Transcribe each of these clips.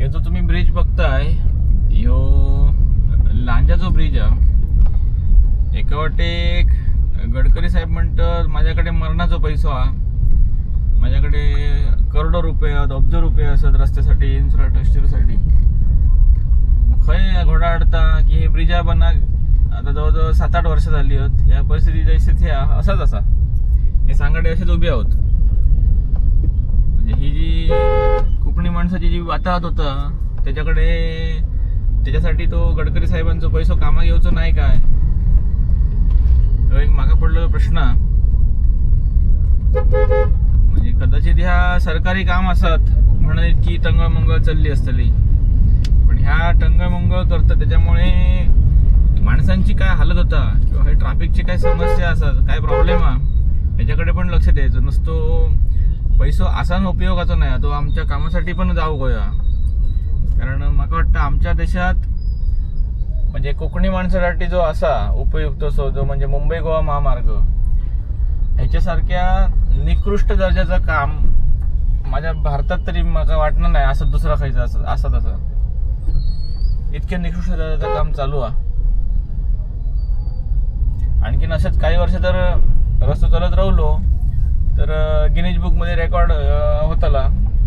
हे जो तुम्ही ब्रिज बघताय ह्यो लांजाचो ब्रिज हा। एका वाटेक गडकरी साहेब म्हणतात माझ्याकडे मरणाचो पैसो हा, माझ्याकडे करोडो रुपये आहेत, अब्जो रुपये असत रस्त्यासाठी, इन्फ्रास्ट्रक्चरसाठी। खंय घोडा हाडता की हे ब्रिजा बनाक आता जवळजवळ 7-8 वर्ष झाली आहेत। ह्या परिस्थिती जशी ती असाच असा हे सांगाडे असेच उभे आहोत। म्हणजे ही जी कोकणी माणसाची जी वाताहत होता त्याच्याकडे, त्याच्यासाठी तो गडकरी साहेबांचो पैसो कामाक येवचो नाही काय, एक माका पडलेलो प्रश्न। म्हणजे कदाचित ह्या सरकारी काम असत म्हणून इतकी टंगळमंगळ चालली असतली, पण ह्या टंगळमंगळ करतात त्याच्यामुळे माणसांची काय हालत होता किंवा हे ट्रॅफिकची काय समस्या असत, काय प्रॉब्लेम हा, त्याच्याकडे पण लक्ष द्यायचं। नुसतो पैसो असान उपयोगाचो नाही, तो आमच्या कामासाठी पण जाऊ गोया। कारण म्हाका वाटतं आमच्या देशात म्हणजे कोकणी माणसासाठी जो असा उपयुक्त असो जो म्हणजे मुंबई गोवा महामार्ग ह्याच्यासारख्या निकृष्ट दर्जाचं काम माझ्या भारतात तरी म्हाका वाटणार नाही असं दुसरा खंयचा असं असा तसं इतक्या निकृष्ट दर्जाचं काम चालू आहे। आणखीन असेच काही वर्ष तर रस्तो चालत राहिलो तर गिनीज बुकमध्ये रेकॉर्ड होताला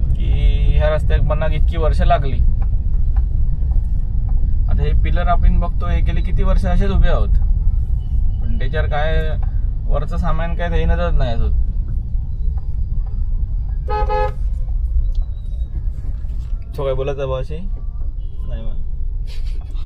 की ह्या रस्त्याक बनाक इतकी वर्ष लागली। आता हे पिलर आपण बघतो हे गेले किती वर्ष असेच उभे आहोत, पण त्याच्यावर काय वरचं सामान काय देईनच नाही अजून। तो काय बोलायचं भावाशी नाही मग